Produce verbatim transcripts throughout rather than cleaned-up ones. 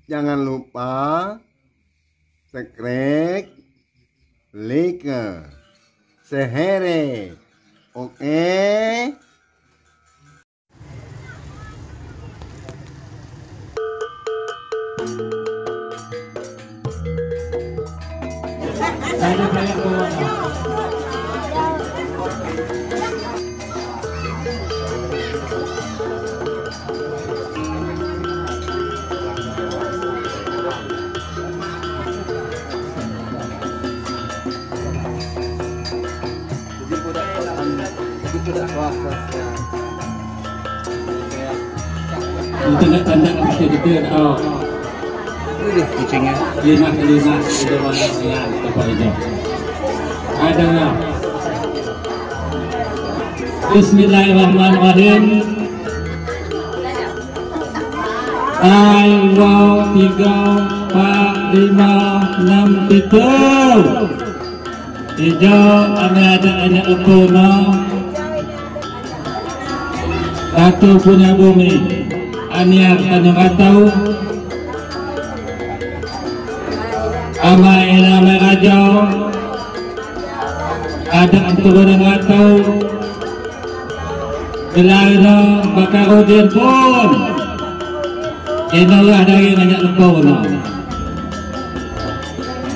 Jangan lupa subscribe, like, share. Oke. Itu nak tanda betul-betul. Oh. Ini kucingnya. Lima, lima, lima, lima, tempat itu. Ada lah. Bismillahirrahmanirrahim. Sai, wau, tigo, pat, limo, nem, pito. Ijo, ame ade anyaq lepon no. Ratu Punya Bumi, Aniar Tanjung Ratu. Amai Ina Mai Rajo, Adeq Turun Ratu. Bilai no baka rodi pon. Ino lah dari anyaq lepon no.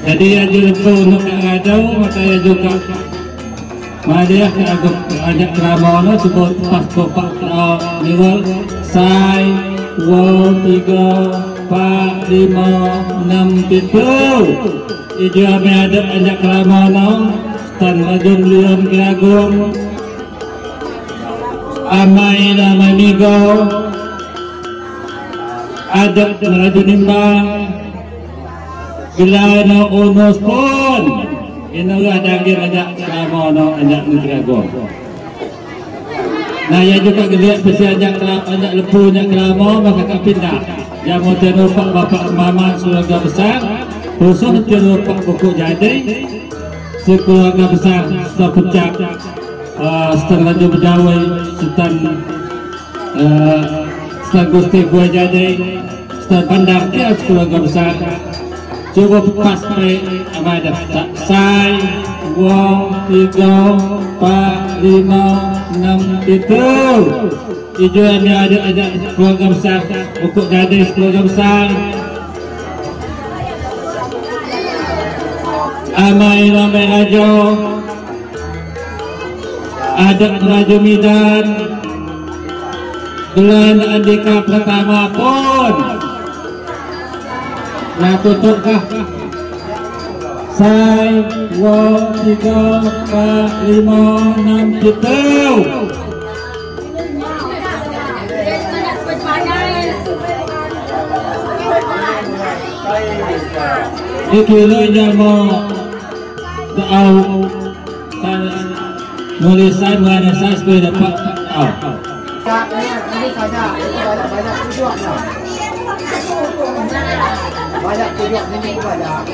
Jadi, aju lepon no ka rajau, maka aju ka Madiah ka agu anyaq keramo no, cubo pas kopak keramo niwel. Sai, wau, tigo, pat, limo, nem, pito. Ijo ame adeq anyaq keramo no, Sutan Rajo Meliun Keragung. Amai Ina Mai Migo. Adeq Rajo Nimbang. Bilai no unus pon. Ino lah daging anyaq keramo no, anyaq negeri agung. Nah, ya juga geliat pesi anyaq keramo, anyaq lepon anyaq keramo, maka ka pindah. Ya, mau tinupak bapak mama sekeluarga besar, khusus tinupak pokok jadi, sekeluarga besar, Sutan Pucak, eh, Sutan Rajo Bejawai, Sutan, eh, Sutan Gusti Buai Jadi, Sutan Bandar, ya, sekeluarga besar. Cubo pas pe, amai ade. Sa-, sai, wau, tigo, pat, limo, nem, pito. Ijo ame adeq anyaq keluarga besar, pokok jadi sekeluarga besar. Amai Ina Mai Rajo. Adeq Rajo Midan. Bilai no andika pertama pon. Nah, tutup kah? Sai, wau, tigo, pat, limo, nem, pito. Iki lo nyamo. Au. Nulisan mana sas ko dapat. Au. Banyak tujuh ni banyak.